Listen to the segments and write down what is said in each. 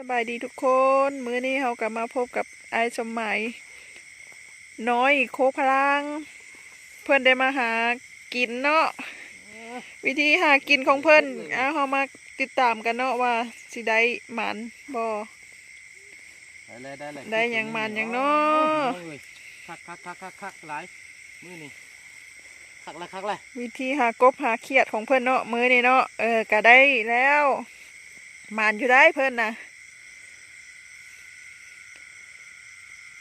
ສະບາຍດີທຸກຄົນ, ມື້ນີ້ເຮົາກໍມາພົບກັບອ້າຍສົມໝາຍນ້ອຍໂຄກພະລາງ, ເພິ່ນໄດ້ມາຫາກິນເນາະ. ວິທີຫາກິນຂອງເພິ່ນ ເອົາ ເຮົາມາຕິດຕາມກັນເນາະ ວ່າຊິໄດ້ໝານບໍ່. ໄດ້ແລ້ວ ໄດ້ແລ້ວ ໄດ້ຫຍັງ ໂອ້ໂຫ ໝານຫຍັງເນາະ. ໂອ້ຍ ຄັກໆໆໆ ຫຼາຍມື້ນີ້ ຄັກແລ້ວ ຄັກແລ້ວ. ວິທີຫາກົບຫາຂຽດຂອງເພິ່ນເນາະ ມື້ນີ້ເນາະ. ເອີ ກະໄດ້ແລ້ວ ໝານຢູ່ໄດ໋ເພິ່ນນະ.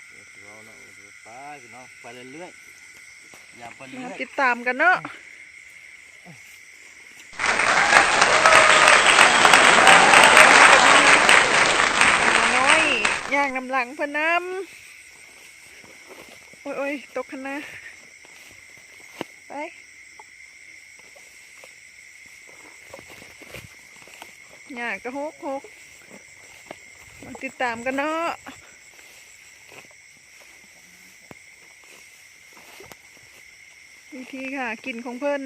ເອີ ເວົ້າເນາະ ໄປພີ່ນ້ອງ ໄປເລື້ອຍໆ ຍາມໄປເລື້ອຍໆ ມາຕິດຕາມກັນເນາະ. ນ້ອຍຍ່າງນຳຫຼັງເພິ່ນນຳ. ໂອ້ຍໆ ຕົກຫັ້ນນະ ໄປ. ຫຍ້າກໍຫົກໆ ມາຕິດຕາມກັນເນາະ ວິທີຫາກິນຂອງເພິ່ນ.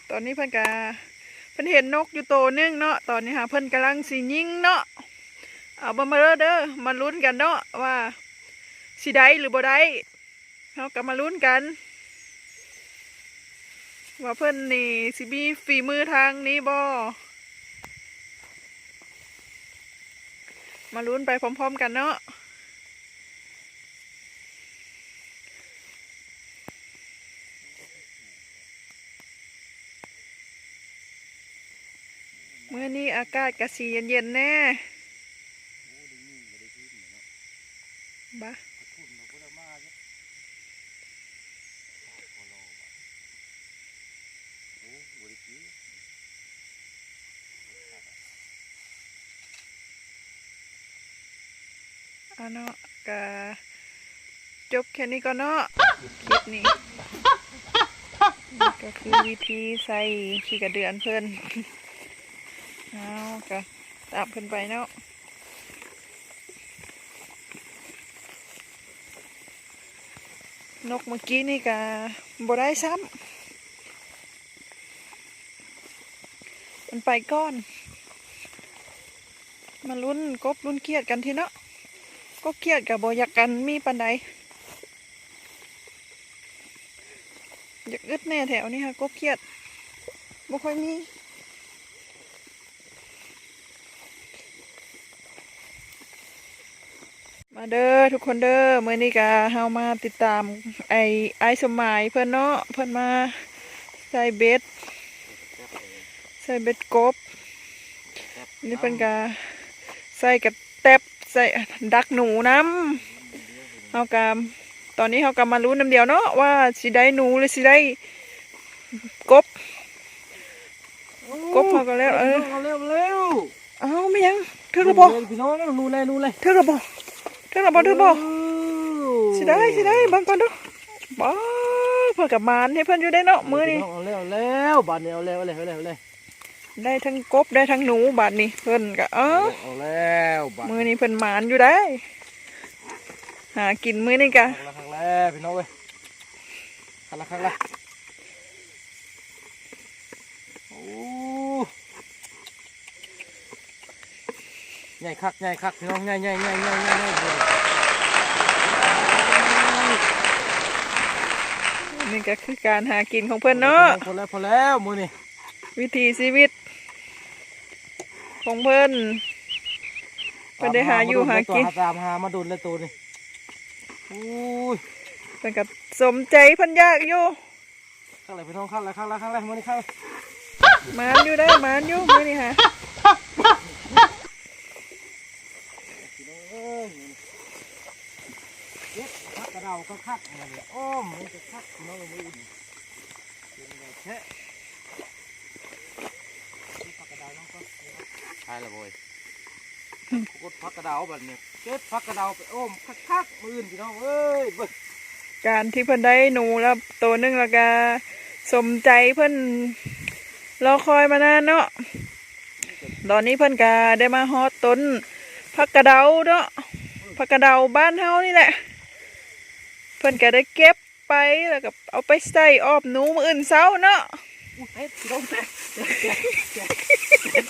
ຕອນນີ້ເພິ່ນກະ ເພິ່ນເຫັນນົກຢູ່ໂຕໜຶ່ງເນາະ, ຕອນນີ້ຫາເພິ່ນກຳລັງຊິຍິງເນາະ. ເອົາ ມາເດີ ມາລຸ້ນກັນເນາະ ວ່າຊິໄດ້ຫຼືບໍ່ໄດ້. ເຮົາກໍມາລຸ້ນກັນວ່າເພິ່ນນີ້ຊິມີຝີມືທາງນີ້ບໍ່? ມາລຸ້ນໄປພ້ອມໆກັນເນາະ. ມື້ນີ້ອາກາດກະຊິເຢັນໆແດ່. ບາ ເອົາເນາະ ກະຈົບແຄ່ນີ້ກ່ອນເນາະ ຄລິບນີ້. ນີ້ກໍຄືວິທີໃສ່ຂີ້ກະເດືອນເພິ່ນ. ເອົາ ກະຕາມເພິ່ນໄປເນາະ. ນົກເມື່ອກີ້ນີ້ກະບໍ່ໄດ້ຊ້ຳ ມັນໄປກ່ອນ. ມາລຸ້ນກົບລຸ້ນຂຽດກັນທີເນາະ. ກົບຂຽດກະບໍ່ຢາກກັນມີປານໃດ. ຢາກອຶດແດ່ແຖວນີ້ຫາ ກົບຂຽດບໍ່ຄ່ອຍມີ. ມາເດີທຸກຄົນເດີ, ມື້ນີ້ກະເຮົາມາຕິດຕາມໄອ້ ອ້າຍສົມໝາຍເພິ່ນເນາະ, ເພິ່ນມາໃສ່ເບັດ ໃສ່ເບັດກົບ. ນີ້ເພິ່ນກະໃສ່ກະແຕັບ ໃສ່ດັກໜູນຳ. ເຮົາກະ ຕອນນີ້ເຮົາກະມາລຸ້ນນຳດຽວເນາະ ວ່າຊິໄດ້ໜູ ຫຼື ຊິໄດ້ກົບ. ໂອ້ ກົບເຮົາກະແລ້ວ ເອີ ເອົາແລ້ວ ເອົາແລ້ວ. ອ້າວ ແມ່ນຫຍັງ? ຖືກແລ້ວບໍ່? ພີ່ນ້ອງ ໜູແລ້ວ ໜູແລ້ວ. ຖືກແລ້ວບໍ່? ຖືກແລ້ວບໍ່? ຖືກບໍ່? ເອີ ຊິໄດ້ ຊິໄດ້ ເບິ່ງກ່ອນດູ. ບໍ່ ເພິ່ນກະໝານໃຫ້ເພິ່ນຢູ່ເດ້ເນາະ ມື້ນີ້. ເອົາແລ້ວ ເອົາແລ້ວ ບາດນີ້ ເອົາແລ້ວ ເອົາແລ້ວ ເອົາແລ້ວ. ໄດ້ທັງກົບ ໄດ້ທັງໜູ ບາດນີ້ເພິ່ນກະ ເອີ ເອົາແລ້ວ ບາດນີ້ ມື້ນີ້ເພິ່ນໝານຢູ່ໄດ໋. ຫາກິນມື້ນີ້ກະ ຄັກແລ້ວ ຄັກແລ້ວ ພີ່ນ້ອງເອີຍ ຄັກແລ້ວ ຄັກແລ້ວ. ໂອ້ ໃຫຍ່ຄັກ ໃຫຍ່ຄັກ ພີ່ນ້ອງ ໃຫຍ່ ໃຫຍ່ ໃຫຍ່ ໃຫຍ່ ໃຫຍ່ ໃຫຍ່. ນີ້ກະຄືການຫາກິນຂອງເພິ່ນເນາະ. ພໍແລ້ວ ພໍແລ້ວ ມື້ນີ້ ວິຖີຊີວິດຂອງເພິ່ນ ເພິ່ນໄດ້ຫາຢູ່ຫາກິນ ຕາມຫາມາດົນແລ້ວໂຕນີ້. ໂອ້ຍ ເພິ່ນກະສົມໃຈເພິ່ນຢາກຢູ່. ຄັກແລ້ວ ພີ່ນ້ອງ ຄັກແລ້ວ ຄັກແລ້ວ ຄັກແລ້ວ ມື້ນີ້ຄັກແລ້ວ. ໝານຢູ່ໄດ໋ ໝານຢູ່ມື້ນີ້ຫາ. ພີ່ນ້ອງເອີຍ ເກັບຜັກກະເດົາຄັກໆ ມື້ນີ້ ອ້ອມມັນກະຄັກ ພີ່ນ້ອງເອີຍ ມື້ອື່ນ ເປັນໄງແທ້. ເກັບຜັກກະເດົານຳກ່ອນ ໄປລະໂວ້ຍ. ກົບຜັກກະເດົາບັດນີ້ ເກັບຜັກກະເດົາໄປອ້ອມຄັກໆ ມື້ອື່ນ ພີ່ນ້ອງເອີຍ ເບິ່ງ. ການທີ່ເພິ່ນໄດ້ໜູລະໂຕໜຶ່ງ ລະກະສົມໃຈເພິ່ນລໍຄອຍມານານເນາະ. ຕອນນີ້ເພິ່ນກະໄດ້ມາຮອດຕົ້ນຜັກກະເດົາເນາະ ຜັກກະເດົາບ້ານເຮົານີ້ແຫຼະ. ເພິ່ນກະໄດ້ເກັບໄປ ລະກະເອົາໄປໃສ່ອ້ອມໜູມື້ອື່ນເຊົ້າເນາະ. เต็ดพี่น้อง เต็ด เต็ด เต็ด เต็ด เต็ด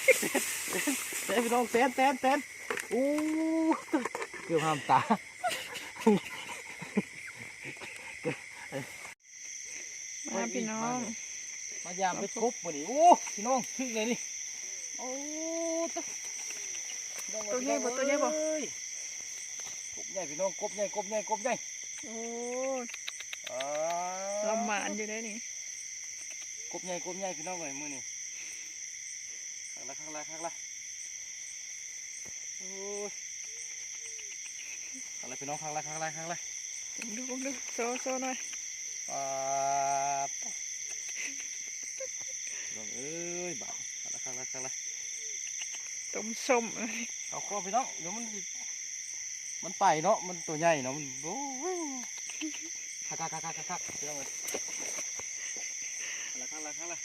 เต็ด พี่น้อง เต็ด เต็ด เต็ด โอ้ เกือบห้ามตา มาพี่น้อง มายามเบ็ดกบมื้อนี้ โอ้ พี่น้อง ถึกเลยนี่ โอ้ ตัวใหญ่บ่ ตัวใหญ่บ่ เอ้ย กบใหญ่พี่น้อง กบใหญ่ กบใหญ่ กบใหญ่ โอ้ย อ่า ลำหมานอยู่ได้นี่ กบใหญ่ กบใหญ่พี่น้องเอ้ย มื้อนี้ คักละ คักละ คักละ โอ้ย คักละพี่น้อง คักละ คักละ คักละ ผมดู ผมดู โชว์ โชว์หน่อย ปาด พี่น้องเอ้ย บาด คักละ คักละ คักละ ต้มส้ม เอาคอพี่น้อง เดี๋ยวมันสิ มันไปเนาะ มันตัวใหญ่เนาะ มัน โอ้ย คัก คัก คัก คัก คัก พี่น้องเอ้ย คักละ คักละ คักละ